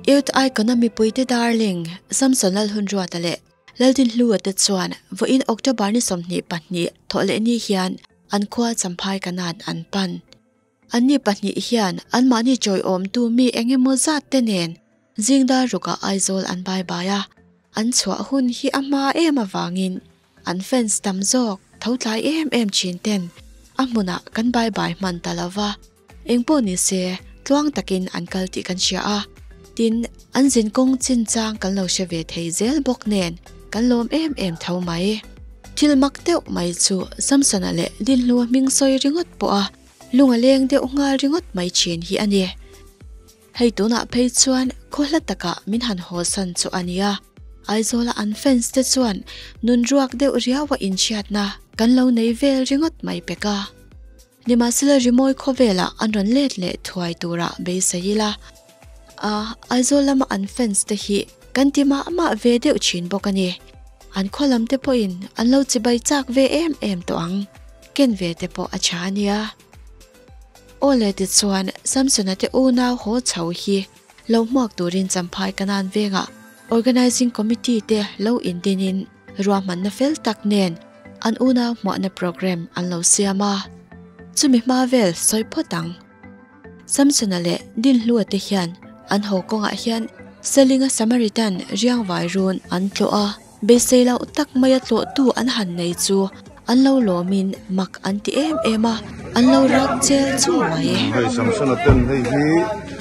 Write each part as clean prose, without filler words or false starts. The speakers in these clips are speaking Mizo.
Youth Icon-a mipuite darling Samson Lalhunruata leh Laldinhlua te chuan vawiin October ni 22 thawhlehni hian an khua Champhai Kanan an pan. Anni pahnih hian anmahni chawiawmtu mi eng emaw zat te nen zingdar rukah Aizawl an bai bai a, an chhuah hun hi a hma em avangin an fans tam zawk tho tlai em em thin ten a hmunah kan bai bai hman ta lo va, engpawh ni se tluang takin an kal tih kan hria a, tin an zinkawng chinchang kan lo hre ve thei zel bawk nen kan lawm em em tho mai. Thil mak deuh mai chu Samsona leh Dinhlua hming sawi ringawt pawh a lung a leng deuh nghal ringawt mai thin hi a ni. Hei tunah phei chuan khaw hla takah min han haw san chu a nia. Aizawla an fans te chuan nun ruak deuh riaua inhriatna kan lo nei vel ringawt mai pek a. Nimahsela rimawi khawvelah an rawn let leh thuai turah beisei ila. A, Aizawl lama an fans te hi kan ti mah mah ve deuh thin bawk a ni. An khaw lam te pawhin an lo chibai chak ve em em tawh ang. Ken ve te pawh a tha a nia. Aw le tichuan Samsona te unau haw chho hi lo hmuak turin Champhai Kanan vengah Organising Committee te lo indinin ruahmanna fel tak nen an unau hmuahna programme an lo siam a. Chumi hma vel sawi phawt ang. Samsona leh Dinhlua te hian an haw kawngah hian Selinga Samaritan riangvai run an tlawh a, beisei loh tak maia tlawhtu an han nei chu an lo lawmin mak an ti em em a, an lo rak chel chu mai. Hei Samsona ten hei hi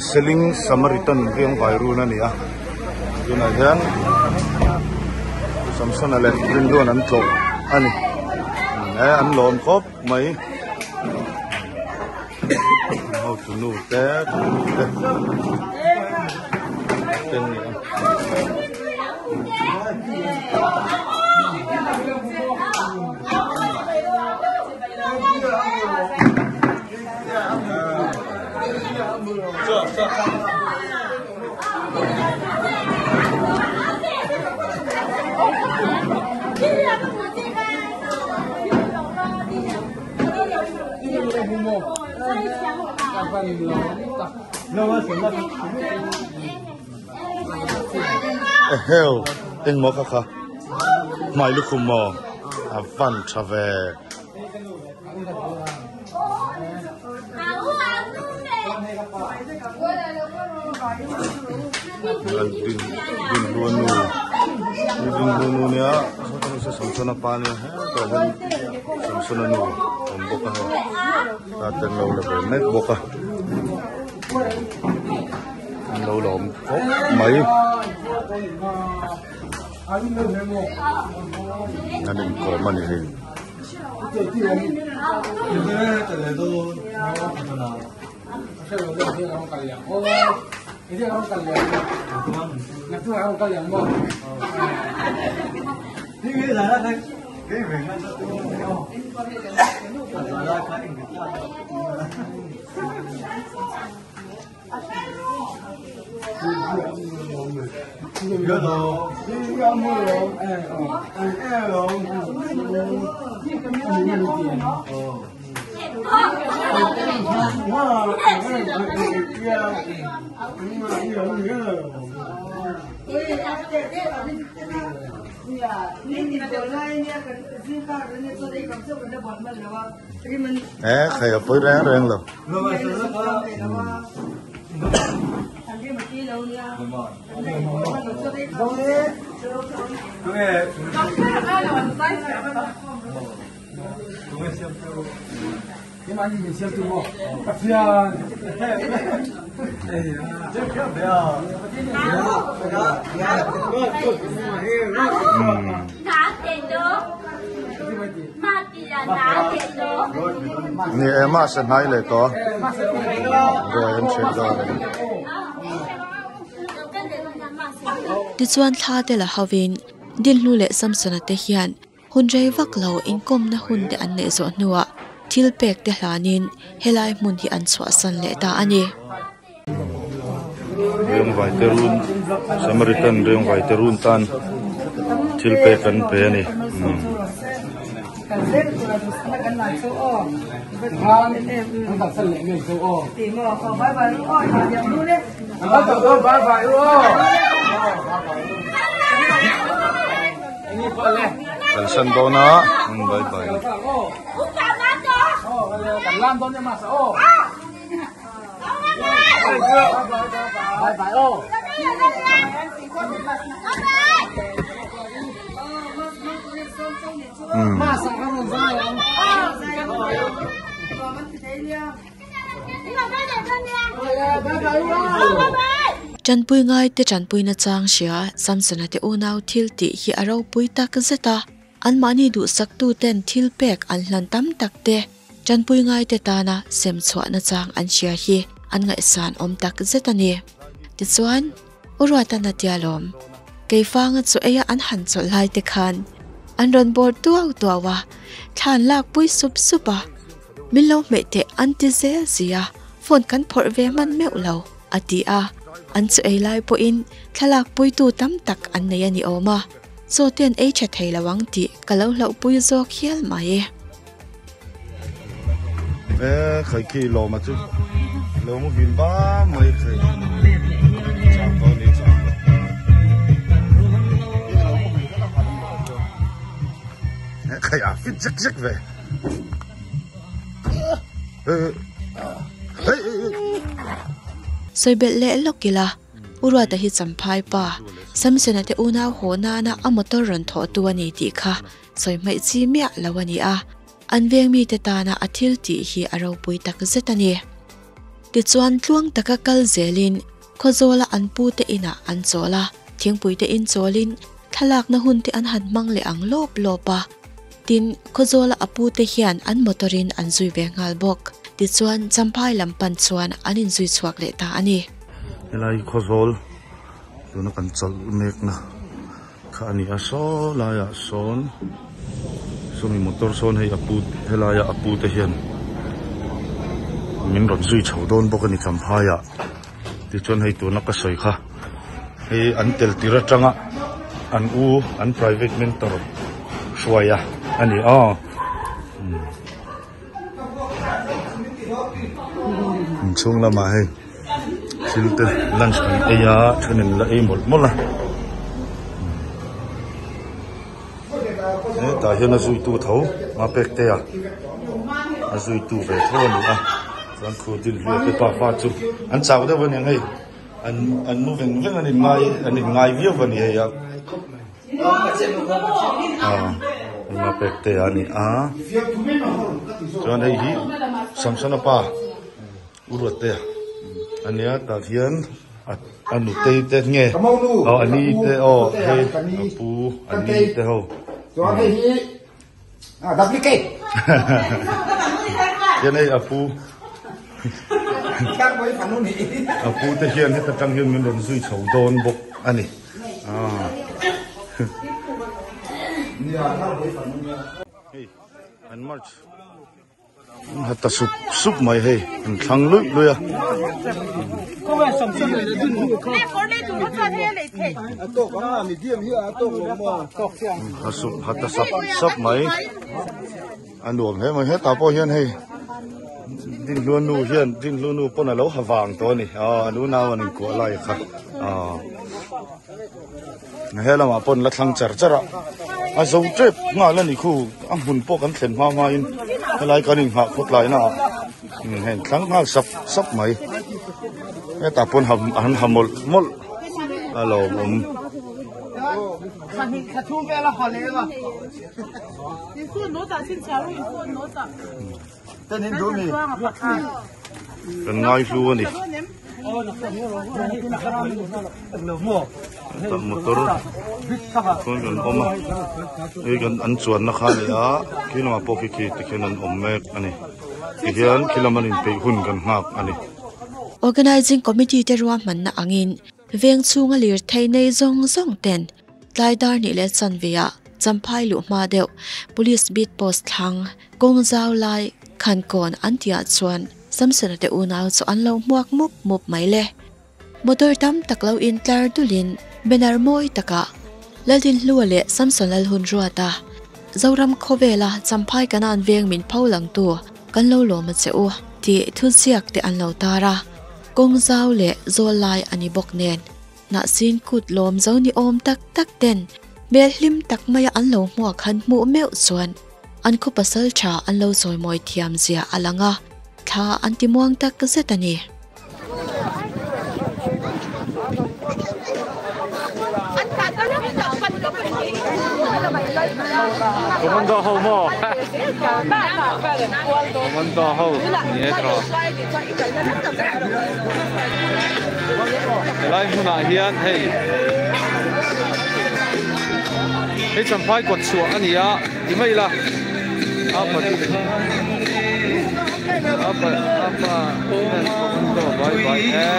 Seling Samaritan riangvai run a ni a, tunah hian Samsona leh Rinluan an tlawh a ni, an lawm khawp mai. Hotu nu te nu te ten ni a. Eheu engmaw kha kha hmai lukhum maw a van tha ve. Din din hluan nu din hluan nu nia Samsona pa nia hetah hian Samsona nu a awm bawk a hei ta ten lo la ve mek bawk a an lo la awm khawp mai an inkawm a ni hei. Eh, khai a pawi reng reng lo. Ni e mahse hnai leh tawh ruai an ṭhen dawn a ni. Tichuan thla te la hovin Dinhlu leh Samsona te hian Hun rei vak lo inkawmna hun te an neih zawh hnuah thil pek te hlanin helai hmun hi an chhuahsan leh ta a ni. Riangvai te run Samaritan riangvai te run tan thil pek an pe a ni. Kalsan dawn a bye bye. Tanpui ngai te tanpui na chang hria Samsona te unau thil tih hi a ropui tak zet a, anmahni duhsak tu ten thil pek an hlan tam tak te tanpui ngai te tana sem chhuah na chang an hria hi an ngaihsan awm tak zet a ni. Tichuan, U Ruata na tia lawm. Keifanga chu eia an han chawlh lai te khan an rawn bawr tuau tuau a, thla an lak pui sup sup a, min lo hmeh teh an ti zel zia, phone kan phawrh ve hman meuh lo, a ti a, an chu ei lai pawhin thlalak puitu tam tak an nei a ni awm a, chaw te an ei tha thei lo ang tih ka lo hlauhpui zawk hial mai. E khai khi lawm a chu lo muhil ba mai khai chang to ni chang to khai a fit zek zek ve Sawibelh leh lawk ila U Ruata hi Champhai pa Samsona te unau haw nana a motor rawn thawh tu a ni tih kha Sawi hmaih chi miah lo a ni a, an veng mite tana a thil tih hi a ropui tak zet a ni. Tichuan tluang taka kal zelin Khawzawla an pute inah an chawl a, thingpuite in chawlin thlalakna hunte an han hmang leh ang lawp lawp a. Tin, Khawzawla a pute hian an motor-in an zui ve nghal bawk. Tichuan Champhai lam pan chuan an inzui chhuak leh ta a ni. Helai Khawzawl tuna kan chawlh mekna. Kha a ni a saw laiah sawn sawmi motor sawn hei a pu helaia a pu te hian min rawn zui chho dawn bawk a ni champhai ah tichuan hei tuna ka sawi kha hei an tel tir atanga an u an private mentor hruai a a ni a inchhung lamah hei. Thil te lunch kan ei a thenin la ei mawlh mawlh a hetah hian a zuitu tho mapek te a a zuitu ve tho a ni a chuan khu dil hi a te pa pa chu an chau deuh a ni ang hei an an mu veng veng an in ngai an in ngai viau a ni hei a mapek te a ni a chuan hei hi Samsona pa. U Ruatte a nia tah hian a nutei te nge aw a ni te aw hei a pu a ni te ho chuan hei hi a duplicate hian hei a pu a pu te hian heta tang hian min rawn zui chho dawn bawk a ni hei an march An ha ta sup sup mai hei an thlang luih luih a. Ha sup ha ta sap sap mai a nuam hle mai hetah pawh hian hei Dinhlua nu hian Dinhlua nu pawn a lo ha vang tawh a ni aw an unau an inkuah lai kha aw. He lamah pawh an la thlang char char a, a zo tep nghal a ni khu, a hmun pawh kan thlen hma hma in helai kan inghah khawt lai na ah hei an thlang nghal sap sap mai, hetah pawh an ha mawlh mawlh a lawmawm. Kan ngaihlu a ni. Tah motor chuan kan awm a hei kan an chuanna kha a ni a khi lamah pawh khi khi tikhian an awm mek a ni tihian khi lam an inpeih hun kan nghak a ni. Organising Committee te ruahmanna angin veng chhunga lirthei nei zawng zawng ten Tlai dar nih leh chanve ah Champhai luh hma deuh Police beat post thlang kawng zau lai Khankawn an tih ah chuan Samsona te unau chu an lo hmuak mup mup mai le. Motor tam tak lo in tlar dulin banner mawi takah Laldinhlua leh Samson Lalhunruata. Zoram khawvela Champhai Kanan veng min pho langtu kan lo lawm a che u tih thuziak te an lo tar a, kawng zau leh zawl lai a ni bawk nen hnahsin kut lawm zo ni awm tak tak ten hmel hlim tak maia an lo hmuak han hmuh meuh chuan an khaw pasal tha an lo chawimawi thiam zia a lang a, thla an ti muang tak zet a ni. Commando ho maw? Commando ho ni e tawh. Helai hmunah hian hei hei Champhai kawt chhuah a ni a ti mai ila a apa apa commando vai vai e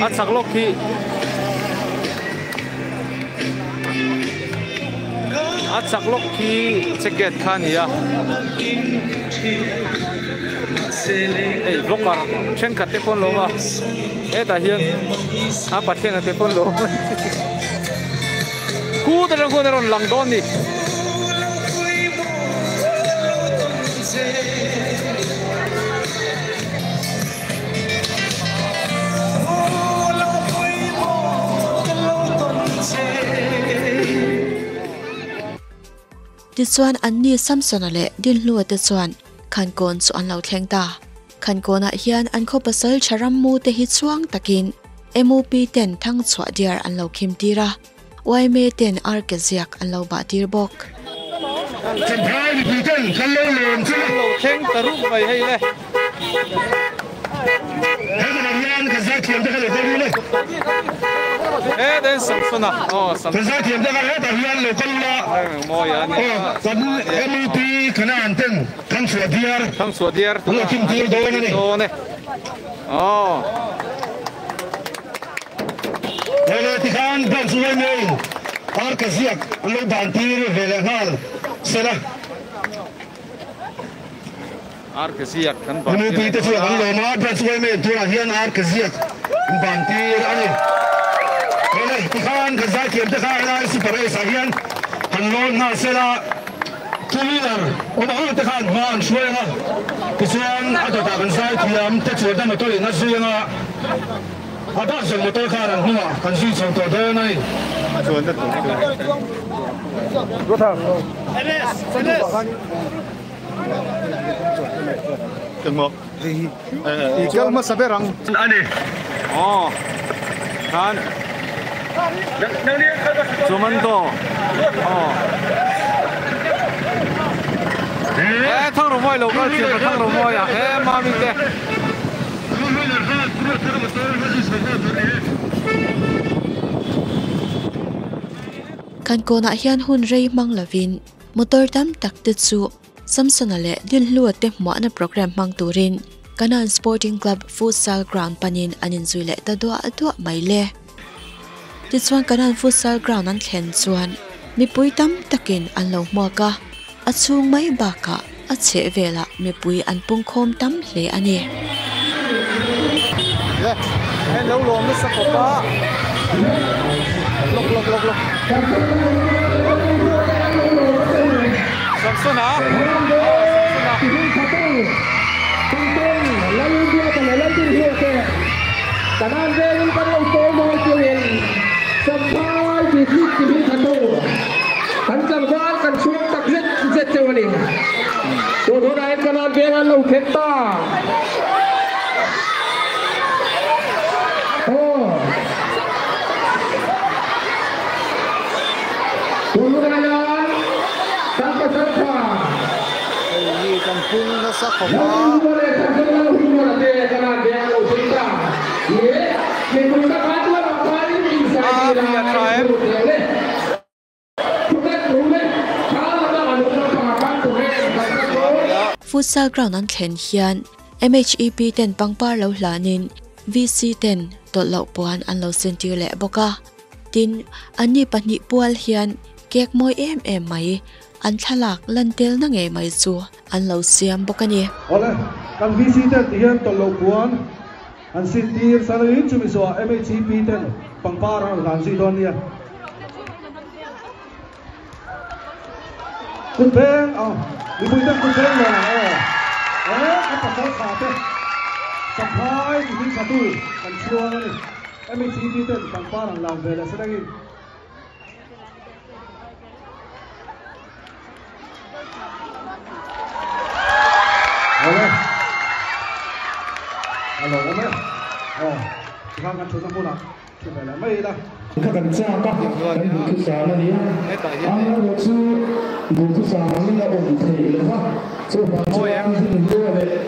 a chak lawk hi a chak lawk hi check gate kha a ni a hei vlogger thenkhat te pawh an lo awm a hetah hian a pathian te pawh an lo awm a kut atang khuan a rawn lang dawn a ni. Tichuan anni Samsona leh Dinhlua te chuan Khankawn chu an lo thleng ta. Khankawnah hian an khaw pasal tha rammu te hi chuang takin MOP ten thang chhuah diar an lo khim tir a, YMA ten arke ziak an lo bah tir bawk. Champhai mipui ten kan lo lawm chu. Kan lo thleng ta rup mai hei le. He hmunah hian kan zaithiam te kha lo kal ule. He den Samsona aw Samsona. Kan zaithiam te kha hetah hian lo kal ula. Aw kan MUP Kanan ten Thangchhuah diar. Thangchhuah diar. An lo kim tir dawn a ni. Dawn e. Aw. Lele tikhan branch uaimeiin ar ka ziak an lo dan tir ve leh nghal sela. Ar ka ziak kan ban tir. Mipui te chuan an lawm a, branch uaimeiin tunah hian ar ka ziak an ban tir a ni. Lele tikhan kan zaithiam te kha helai Super Ace ah hian han lawn nghal sela. Two wheeler awm ang te khan hma an hruai ang a, tichuan a dawtah kan zai thiam te chuan a motor in a zui ang a, a bak zawng motor khan an hnungah kan zui chho tawh dawn a ni. Kan kawnah hian hun rei hmang lovin motor tam tak te chu Samsona leh Dinhlua te hmuahna programme hmang turin Kanan Sporting Club Futsal Ground panin an inzui leh ta duah duah mai le. Tichuan Kanan Futsal Ground an thlen chuan mipui tam takin an lo hmuak a, a chhung mai bakah a chheh velah mipui an pungkhawm tam hle a ni. Le, hei lo lawm nasa khawp a. Lawk lawk lawk lawk. Samsona. Samsona. Hei hi kan pung nasa khawp a. A fiah tha em? Futsal ground an thlen hian MHEP ten pangpar lo hlanin VC ten tawlh loh puan an lo sentir leh bawk a. Tin, anni pahnih pual hian cake mawi em em mai an thlalak lan telna ngei mai chu an lo siam bawk a ni. Awle, kan VC ten tihian tawlh loh puan An sin tir salawin chumi zawhah MHEP ten pangpar an rawn hlan zui dawn nia. Kut beng aw mipui ten kut beng lo ang aw eh kan pasal tha te Champhai ti hming tha tu kan chhuang a ni. MHEP ten pangpar an lan ve leh salangin. Awle. A lo awm e. Aw, tikhan kan thutna hmunah thu ve leh mai ila. Kha kan chak a, kan duhthusam a ni a. Amaherawhchu duhthusam angin a awm theih lo va, chuvang chuan Dinhlua leh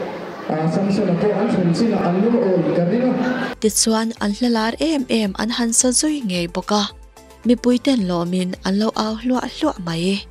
Samsona pawh an thlen chinah an lungawi ka ring a. Tichuan an hla lar em em an han sa zui ngei bawk a. Mipui ten lawmin an lo au hluah hluah mai.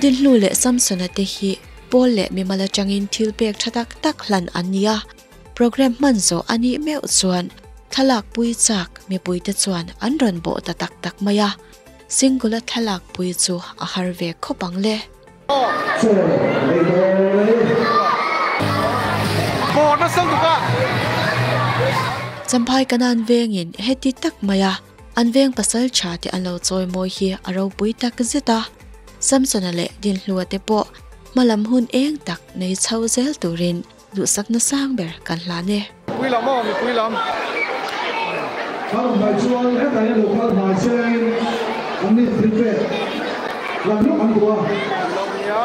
Dinhlu leh Samsona te hi pawl leh mimal atangin thil pek tha tak tak hlan an ni a, programme hman zawh a nih meuh chuan thlalak pui chak mipuite chuan an rawn bawh ta tak tak mai a, single a thlalak pui chu a har ve khawp ang le. Champhai Kanan vengin heti tak mai a. An veng pasal tha te an lo chawi mawi hi a ropui tak zet a, Samsona leh Dinhlua te pawh hmalam hun eng tak nei chho zel turin duhsakna sang ber kan hlan e. Mipui lam aw, mipui lam. Kha rawn hmai chuan hetah hian lo kal hnai sengin an ni thil pek lam hlawk an duh a. Lo nia.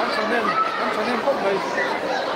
An tha hnem, an tha hnem khawp mai.